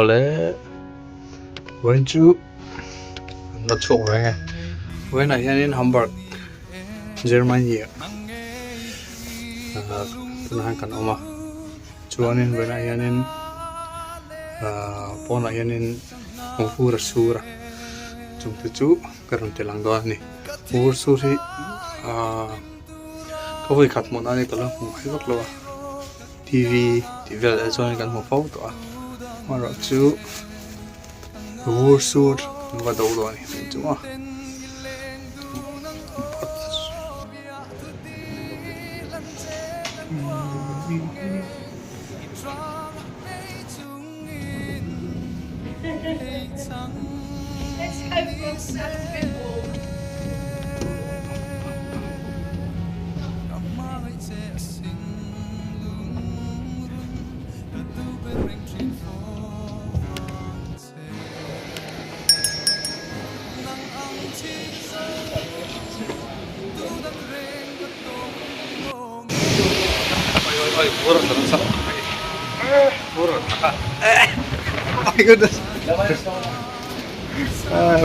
Awle vawiin chu an la chhuak reng e vawiinah hianin Hamburg Germany ah tunah hian kan awm a chuanin vawiinah hianin ahh pawnah hianin vur a sur a chungte chu ka rawn ti lang dawn a ni vur sur hi ahh ka vawikhat hmuh nan hi ka la hmu ngai vak lo a. T_V tih vel ah chuan kan hmu fo tawh a amaherawh chu vur sur an va do dawn a ni tih chu maw. My goodness.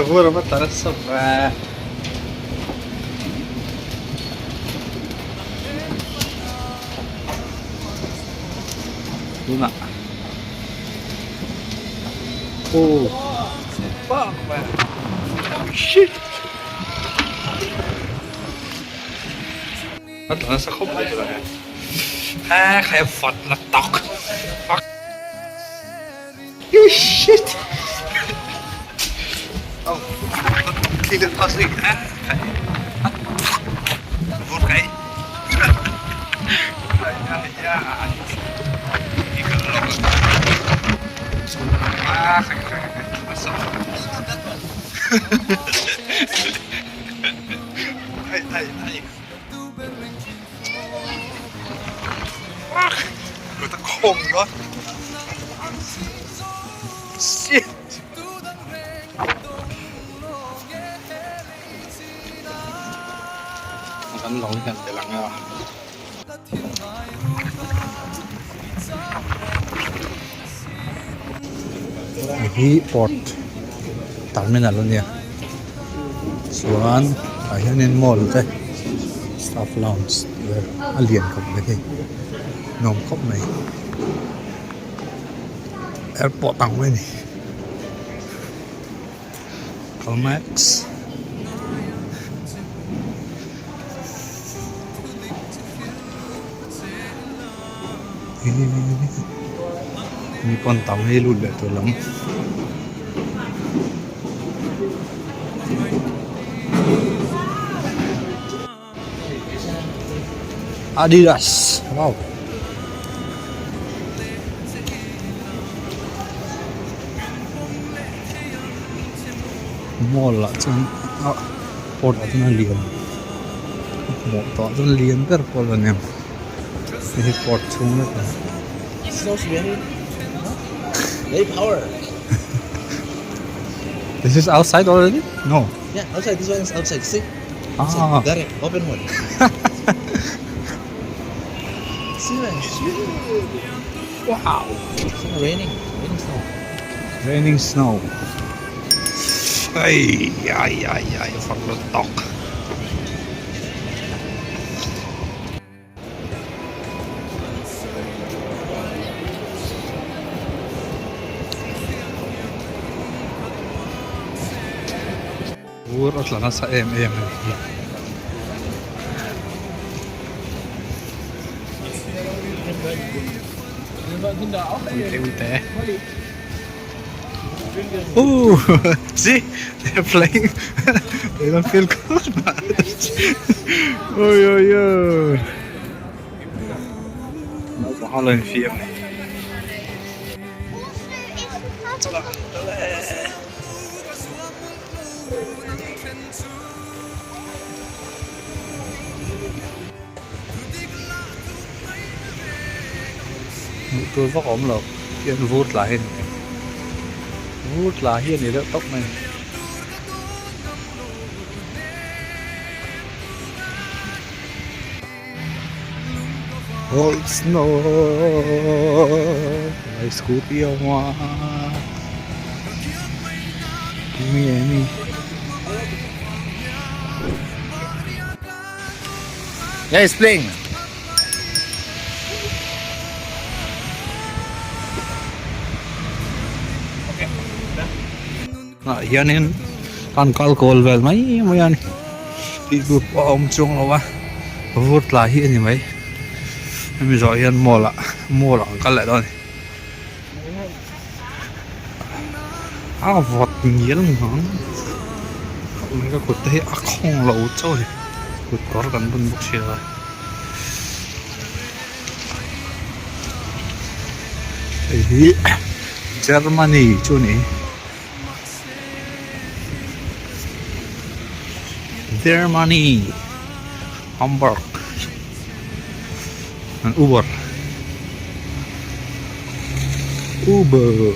Vur a tla nasa ve. Tunah. Oh. Fuck man. Oh shit. A tla nasa khawp mai tunah hian. Ha khai a vat na tak. Fuck. You shit. Oh. Kan lo hian tel ang a. Hei hi port terminal a nia chuan tah hianin mall te staff lounge tih vel a lian khawp mai hei nuam khawp mai airport ang mai a ni Calmax. Mi pawn tam hi lut leh tur lam. Adidas wow. Mall ah chuan ah port ah chuan a lian hmuh tawh chuan lian ber pawh a ni ang hei hi port chhung vek a ni. This is outside already? No. Yeah, outside. This one is outside. See? Ah. Direct, open one. See, man. Wow. It's raining. Raining snow. Raining snow. Ai, ai, ai, ai, fak lo tok. Vur a tla nasa em em a ni hi. Ui te ui te. Ooh, see, they're playing. They don't feel cold. Oi oi oi. Naupang ho lo infiam. Hmuh tur vak a awm lo hian vur tla hi a ni vur tla hi a ni deuh tawp mai. Old snow lai scooty a awm a enge ni. Yeah, it's playing. Ah hianin an kal kawl vel mai mai a ni tih tur pawh a awm chuang lo a vur tla hi a ni mai hemi zawh hian mall ah mall ah an kal leh dawn a ni a vawt ngial ngang ka kut te hi a khawng lo chauh a ni kut kawr kan bun bawk si lo a. Hei hi Germany chu a ni Germany Hamburg an Uber Uber.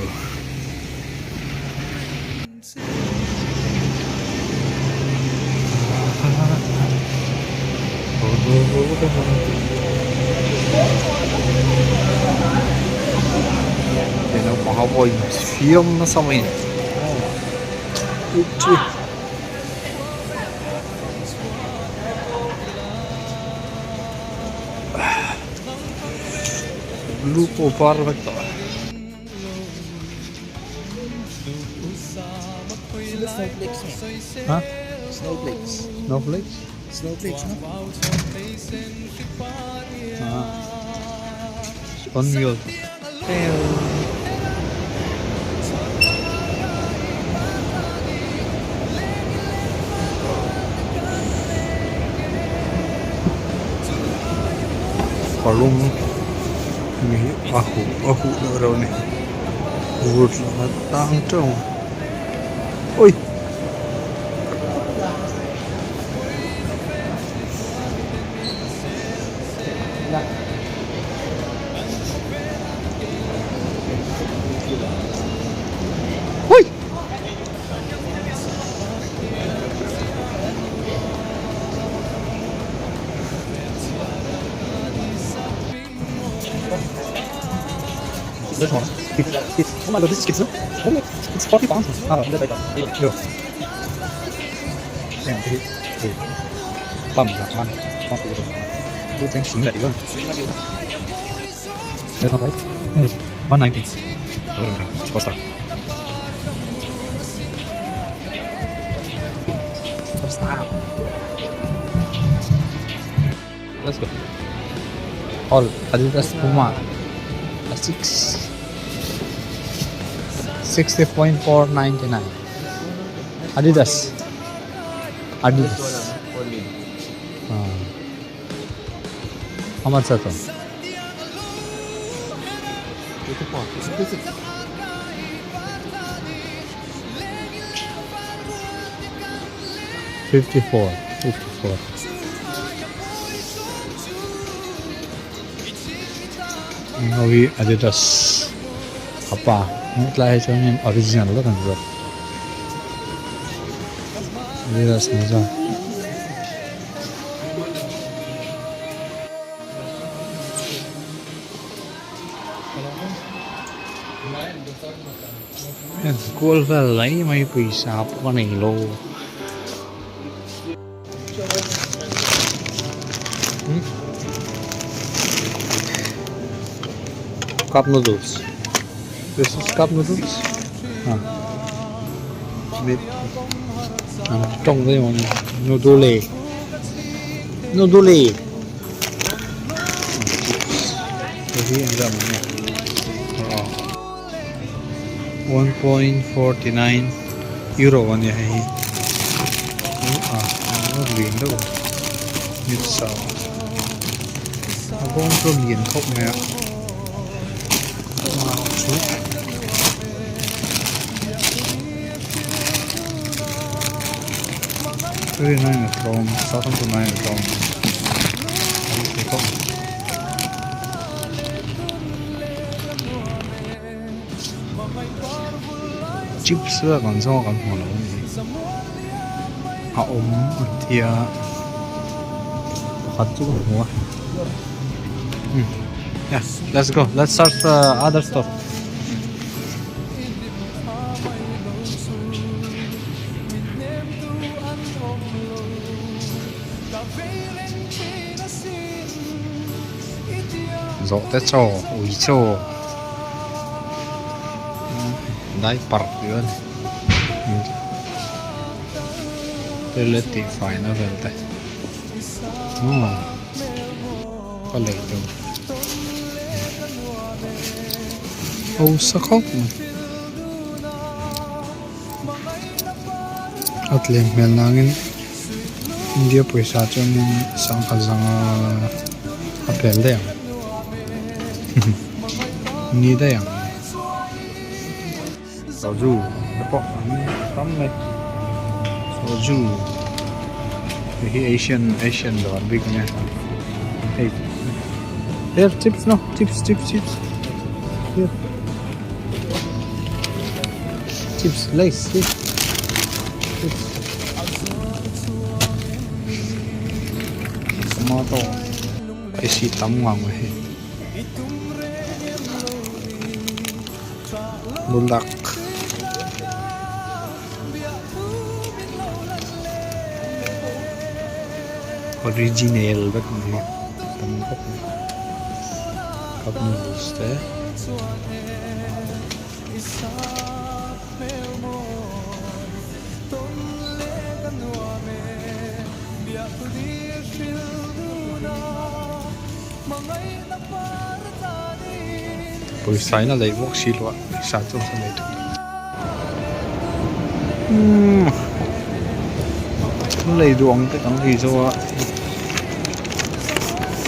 Hei naupang ho pawh in fiam nasa mai a ni lu pawh var vek tawh a. Snowflakes. Huh? Snowflakes. Snowflakes? Snowflakes, no? Ah. On mute. Kawlum mi hi a huh a huh deuh reuh a ni vur tlang a tang teuh ang ui. Ui. This one. Oh my god, this is kids. It's 40 pounds. Ah, that's like Yeah. Em thì thì bầm là ăn bầm thì tôi chính là được. That's not right. 190. Costa. Costa. Let's go. All Adidas Puma. A 6 60.499. Adidas. Adidas. Ah. How much that one? 54. 54. Heng ho hi Adidas apa hetlai hi chuanin original vek an zawrh Adidas ni zawk. Heng kual vel mai mai pawisa pawh a nei lo. Cup noodles. This is cup noodles. Ah. An tawng daih awm noodle noodle hei hi engzah mai nge 1.49 euro a nia hei hi ah lian deuh a mitsau a bawng chu a lian khawp mai a chu 39 a tlawm 39 a tlawm a ni thei khawp mai. Chips vel kan zawng a kan hmu lo a ni. A awm an tia pakhat chu ka hmu a. Yeah, let's go. Let's search the other store. Zawhte chaw ui chaw diaper tih a ni toilet tih faina vel te aw ka lei tur hausa khawp mai a tlem hmel nangin. India pawisa chuanin sangha zanga a pel daih ang ni daih ang soju te pawh an tam mai soju hei hi asian asian dawr bik ania hei here chips no chips chips chips here chips lays chips chips. Tomato hei tam ngang mai hei buldak original vek mai hei tam khawp mai cup noodles te. Pawisa in a lei bawk si lo a pawisa chu ka nei thung umm an lei duh ang te kan lei zo a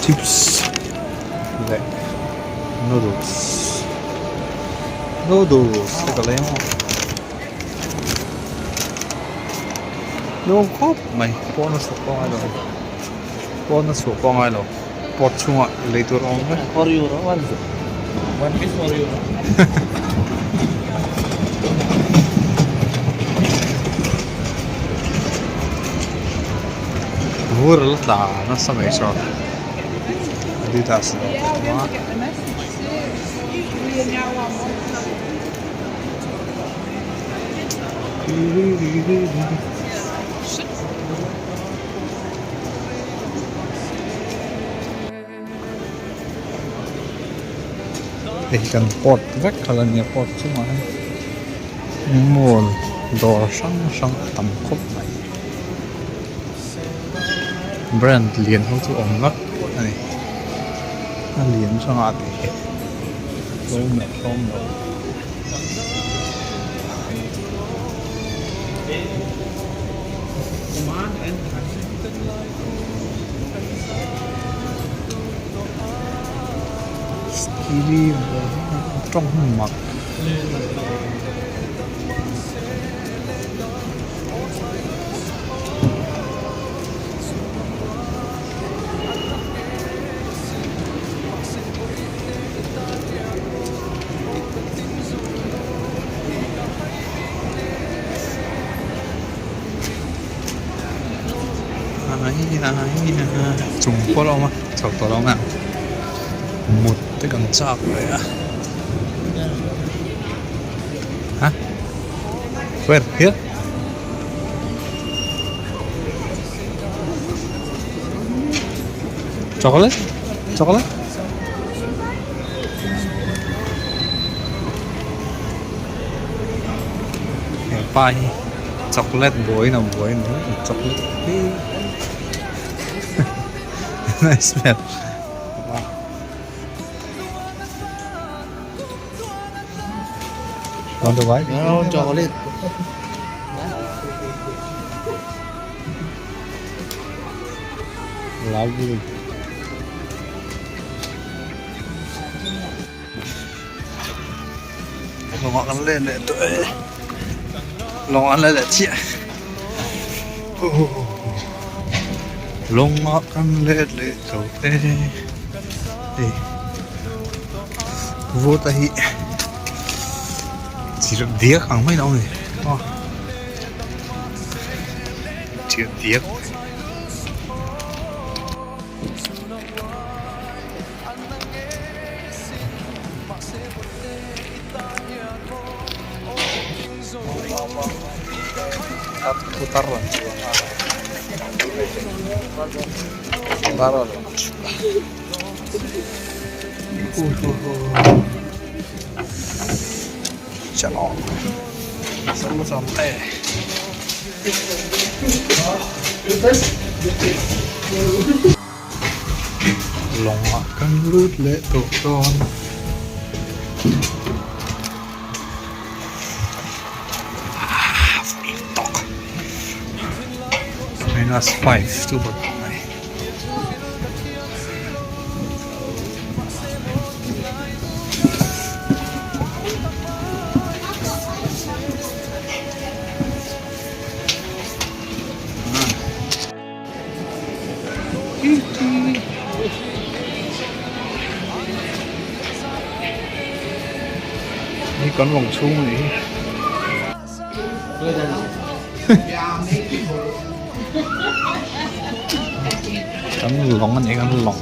chips leh noodles noodles te ka lei ang aw. Nuam khawp mai pawn a chhuah pawh a ngailo pawn a chhuah pawh a ngailo pot chhungah lei tur a awm vek. Four euro one one piece four euro. Vur la tla nasa mai saw Adidas dawr te a awm a. Hei hi kan port vek kha la nia port chungah hian mall dawr hrang hrang a tam khawp mai brand lian ho chu awm vak a ni a lian hrangah tih hi tlawm leh tlawm lo. Tawng mak. Chung pawh a awm a chho tawh lo mai ang mut te kan chak leh a ha where here chocolate chocolate he pa hi chocolate buaiin a buai a ni chocolate hi nice hmel want to buy no chocolate lovely lawngah kan len leh tawh e lawngah an la leh chiah lawngah kan let leh tawh e hei vawt a hi. Chirh diak ang mai lo a ni aw chirh diak. Lawngah kan lut leh tawh dawn. Minus 5 chu bawk mai. Hei kan lawng chhung a nih hi. Kan lawng a nih kan lawng.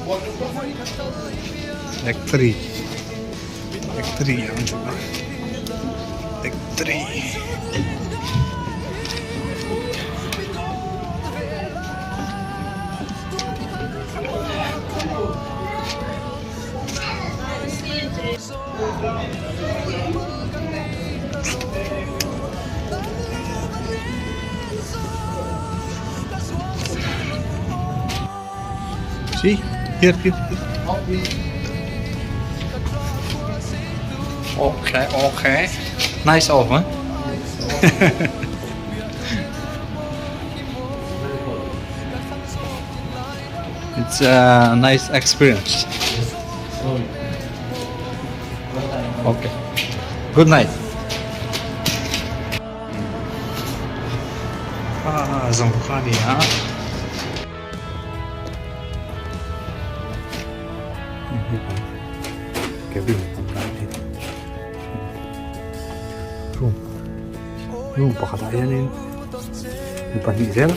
Factory factory ang chu a factory. See, here, here, here. Okay, okay. Nice off, huh? It's a nice experience. Okay. Good night. Ah, zong kha ni ha. Cabin room room pakhatah hianin mi pahnih zel.